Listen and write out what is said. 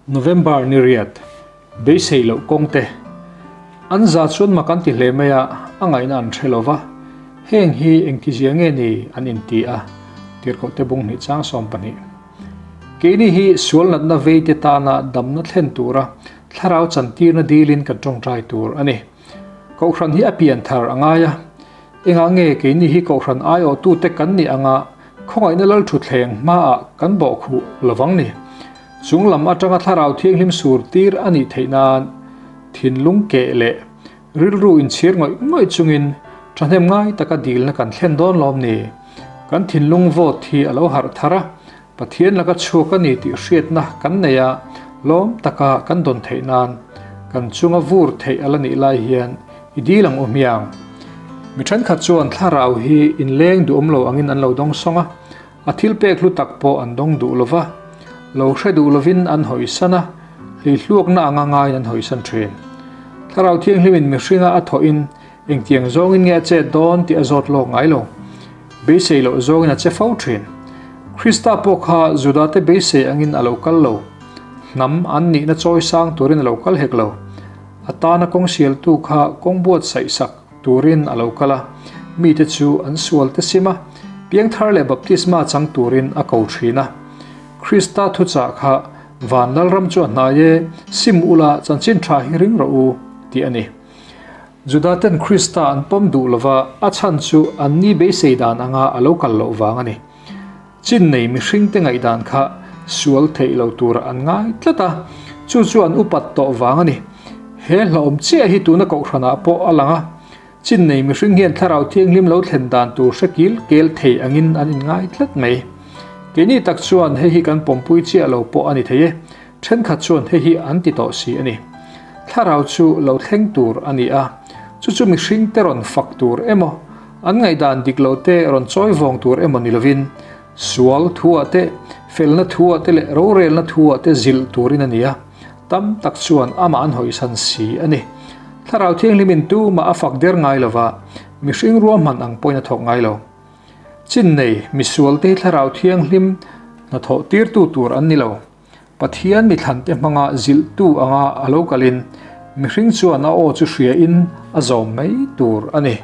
November ni riat, beisei loh kawngte. An za chuan mak an ti hle mai a, a ngaihna an hre lo va, heng hi engtizia nge ni an inti a, Tirhkohte bung hnih chang 12. Keini hi sual natna veite tana damna thlen tura thlarau chantirna dilin kan tawngtai tur a ni. Kohhran hi a pian thar a ngai a, engah nge keini hi kohhran aiawhtute kan nih anga khawngaihna lalthutthleng hmaah kan bawhkhuh lovang ni? Chung lam atanga thlarau thianghlim sur tir a nih theih nan thinlung keh leh rilru inchhir ngawih ngawih chungin thahnem ngai taka dilna kan thlen dawn lawm ni? Kan thinlung vawt hi a lo harh thar a, Pathian laka chhuak a ni tih hriatna kan nei a, lawm taka kan dawn theih nan kan chunga vur theih a la nih lai hian i dil ang u hmiang. Mi thenkhat chuan thlarau hi inleng duhawm lo angin an lo dawng sawng a, a thil pek hlu tak pawh an dawng duh lo va, lo hre duh lovin an hawisan a, hleihluakna anga ngaiin an hawisan thin. Thlarau Thianghlimin mihringa a thawhin Engtiang zawngin nge a chet dawn tih a zawt lawk ngai lo. Beisei loh zawngin a che fo thin. Krista pawh kha Judate beisei angin a lo kal lo. Hnam an nihna chawi sang turin a lo kal hek lo. A tana kawng sialtu kha kawng buatsaih sak turin a lo kal a, mite chu an sual te sim a, piangthar leh baptisma chang turin a ko thin a. Krista thuchah kha Van Lalram chu a hnai e, sim ula chanchin tha hi ring rawh u, tih a ni. Judaten Krista an pawm duh lova, a chhan chu an ni beisei dan anga a lo kal loh vang a ni. Chin nei mihringte ngaihdan kha sual theih lo turah an ngai tlat a, chu chu an upat tawh vang a ni. He hlauhawm chiah hi tuna kohhranah pawh a lang a, chin nei mihring hian thlarau thianghlim lo thlen dan tur hre kil kel thei angin an inngai tlat mai. Keini tak chuan hei hi kan pawmpui chiah lo pawh a ni thei e. Thenkhat chuan hei hi an ti tawh si a ni. Thlarau chu lo thleng tur a ni a, chu chu mihring te rawn fak tur emaw, an ngaihdan dik lo te rawn chawi vawng tur emaw ni lovin, sual thuah te, felna thuah te leh rorelna thuah te zilh turin a ni a, tam tak chuan amah an hawisan si a ni. Thlarau Thianghlimin tumah a fak der ngai lova, mihring ruahman ang pawhin a thawk ngai lo. Chin nei, misual te hi Thlarau Thianghlim hnathawh tirtu tur an ni lo. Pathian mithlante hmanga zilhtu anga a lo kalin, mihring chuan a aw chu hriain a zawm mai tur a ni.